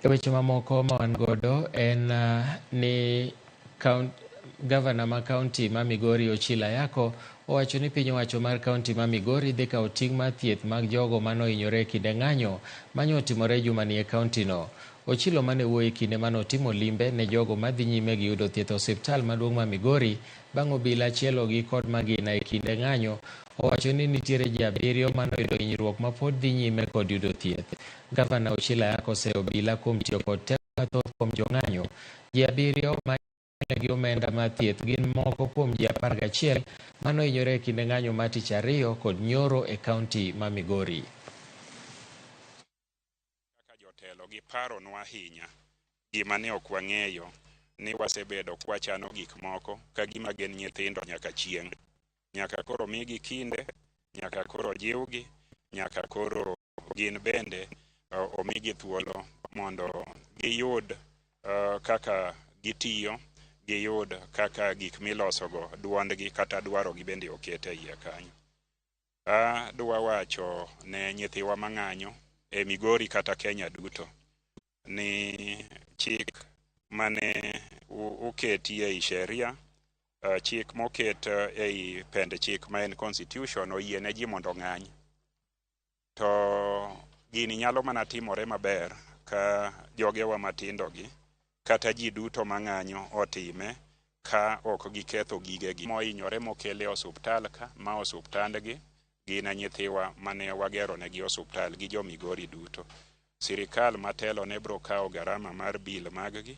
E weche mamoko ma wan godo en ni gavana ma kaunti ma Migori Ochilo Ayako owacho ni piny owacho mar kaunti ma Migori dhi kawo ting' mar thieth mag jogo manohinyore e kinde ng'anyo manyo otimore jumani e kauntino. Ochilo mane wuoyo e kinde mane otimo limbe ne jogo madhi nyime gi yudo thieth e osiptal maduong' ma Migori bang' obila chielogi kod magina e kinde ng'anyo owacho ni nitiere ji 7 manoyudo hinyruok ma pod dhi nyime kod yudo thieth. Gavana Ochilo Ayako oseyo obila kuom tiyo kod teko mathoth kuom jong'anyo. Ji 7 ma gi omenda mar thieth gin moko kuom ji 11 manohinyore e kinde ng'anyo mar tich ariyo kod nyoro e kaunti ma Migori. Kaka jotelo giparonwa ahinya gima ne ok wang'eyo ni wasebedo kwachano gik moko ka gima gin nyithindo nyaka chieng'. Nyaka koro migi kinde, nyaka koro jiwgi, nyaka koro gin bende omigi thuolo mondo giyud kaka gitiyo, giyud kaka gik milosogo duondgi kata dwarogi bende oket e iye kanyo. Adwa wacho ne nyithiwa mang'anyo e Migori kata Kenya duto ni chik mane oketi ei sheria, chik moket ei pend chik ma en constitution oyie ne ji mondo ong'any. To gini nyalo mana timore maber ka jogewa matindo gi kata ji duto mang'anyo otime ka ok giketho gigegi. Mohinyore mokele osuptal ka, ma osuptandgi gin e nyithiwa mane wagero negi osuptal gi jo Migori duto. Sirikal matelo ne biro kawo garama mar bill mag gi.